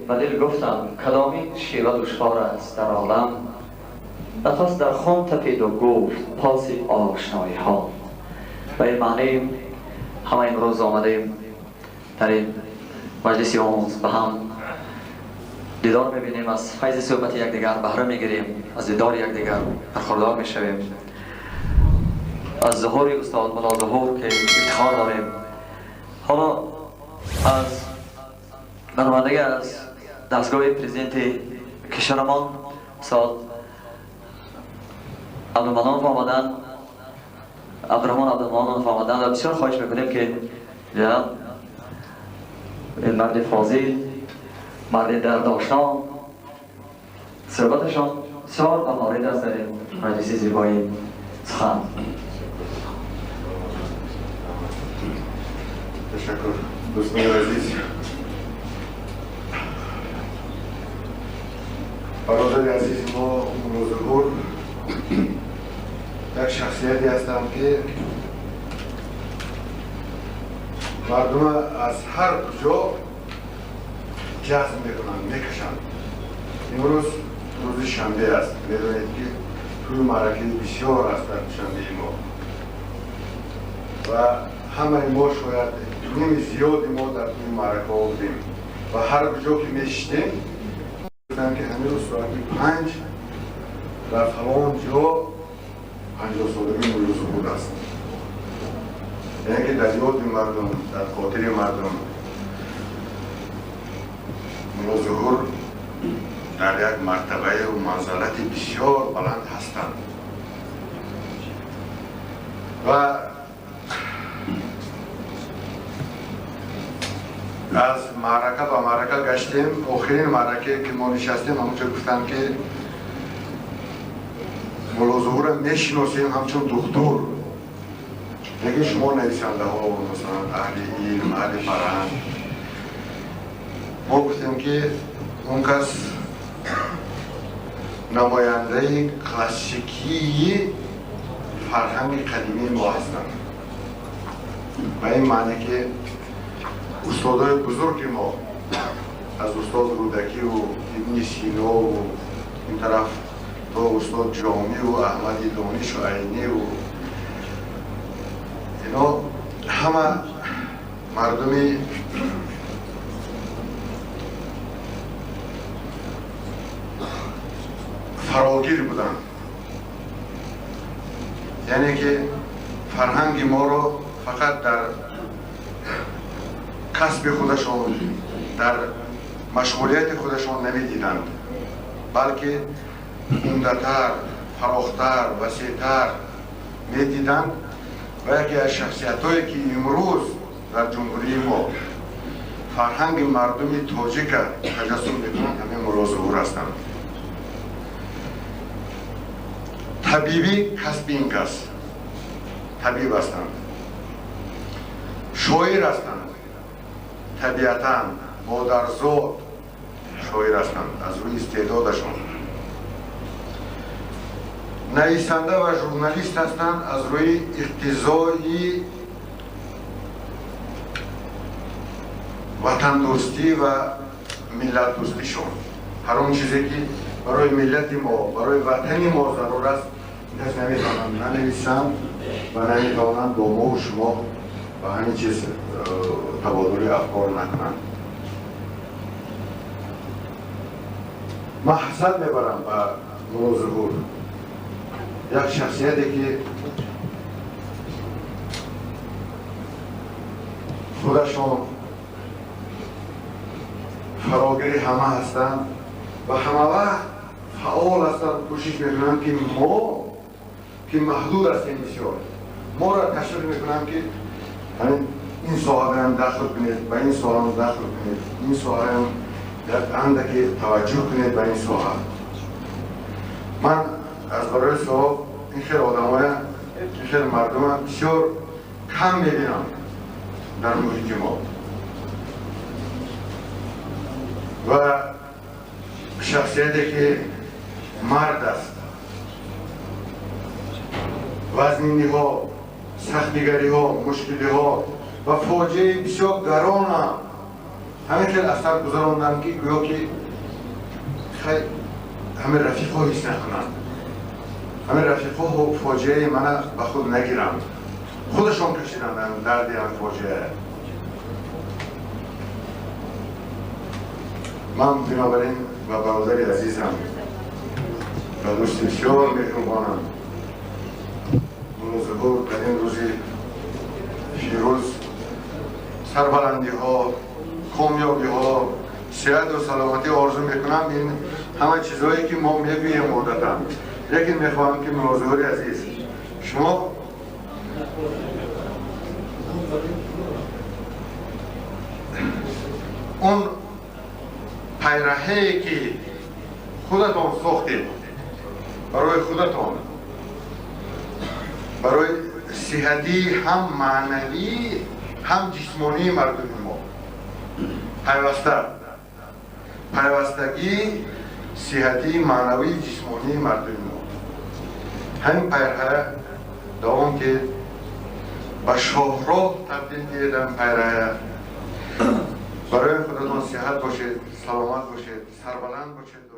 به دل گفتم کدامین شیوه دشوار است در عالم. نفس در خون تپید و گفت پاس آشنایی ها. و این معنی همه امروز آمدیم در این مجلس اونس به هم دیدار میبینیم، از فیض صحبت یکدیگر بهره میگیریم، از دیدار یکدیگر برخوردار میشویم، از ظهور استاد ملا ظهور که افتخار داریم. حالا از نمایندگی از دستگاه پرزیدنت کشورمان استاد عبدالمنان آمدن، عبدالرحمن عبدالمنان آمدن و بسیار خواهش میکنیم که جناب این مرد فاضل، مرد درد آشنا، صحبتشان بسیار موارد است در این مجلس زیبای سخن. تشکر دوستان عزیز، برادر عزیز ما ملا ظهور یک شخصیتی هستند که مردم از هر کجا جذب میکنند، میکشند. امروز روز شنبه است، میدونید که توی معرکه بسیار است در شنبه ما و همه ما شاید نیم زیادی ما در توی معرکه ها بودیم و هر کجا که میشیدیم گفتن که همین روز ساعت 5 در فلان جا 50 سالگی ملا ظهور است. یعنی که در یاد مردم، در خاطر مردم ملا ظهور در یک مرتبه و منزلت بسیار بلند هستند و از معرکه به معرکه گشتیم. آخرین معرکه که ما نشستیم همونجا گفتن که ملا ظهور میشناسیم همچون دکتر، لیکن شما نویسنده ها و مثلا اهل علم، اهل فرهنگ، ما گفتیم که اون کس نماینده کلاسیکی فرهنگ قدیمی ما هستند، و این معنی که استادای بزرگ ما از استاد رودکی و ابن سینا و این طرف تا استاد جامی و احمد دانش و عینی و اینا همه مردمی فراگیر بودن، یعنی که فرهنگ ما رو فقط در کسب خودشان، در مشغولیت خودشان نمیدیدند، بلکه عمده‌تر، فراختر، وسیعتر میدیدند. و یکی از شخصیت‌هایی که امروز در جمهوری ما فرهنگ مردم تاجیک تجسم میکنند همین ملا ظهور هستند. طبیبی کسب این کس، طبیب هستند، شاعر هستند، طبیعتاً مادرزاد شاعر هستند از روی استعدادشان، نویسنده و ژورنالیست هستند از روی اقتضای وطن دوستی و ملت دوستیشون. هر اون چیزی که برای ملت ما، برای وطن ما ضرور است، کس نمیتوانند ننویسند و نمیتوانند با ما و شما و همین چیز تبادل افکار نکنند. من حسد میبرم به ملا ظهور، یک شخصیتی که خودشان فراگیر همه هستند و همه وقت فعال هستند، کوشش میکنند که ما که محدود هستیم بسیار، ما را تشویق میکنند که همین این ساحه هم دخل کنید، به این ساحه هم دخل کنید، این ساحه هم در اندکی توجه کنید به این ساحه. من از برای صاحب این خیلی آدمای، این خیلی مردم بسیار کم میبینم در محیط ما و شخصیتی که مرد است، وزنینی ها، سختیگری ها، مشکلی ها و فاجعه بسیار گران Ҳамин хел асар гузарондам, ки гӯё ки ҳамин рафиқҳо ҳис накунанд, ҳамин рафиқҳо фоҷиаи мана ба худ нагиранд, худашон кашиданд дарди ҳамин фоҷиа. Ман бинобар ин ба бародари азизам ва дӯсти бисёр меҳрубонам Мулло Зуҳур дар ин рӯзи фирӯз сарбаландиҳо, комёбиҳо, сиҳату саломатӣ орзу мекунам. Ин ҳама чизҳое ки мо мегӯем одатан, лекин мехоҳам, ки Мулло Зуҳури азиз, шумо он пайраҳае ки худатон сохтед барои худатон, барои сиҳатии ҳам маънавӣ, ҳам ҷисмонии мардуми мо, пайваста пайвастагии сиҳатии маънавии ҷисмонии мардуми мо, ҳамин пайраҳа давом ки ба шоҳроҳ табдил диҳед ҳамин пайраҳа. Барои худатон сиҳат бошед, саломат бошед, сарбаланд бошед.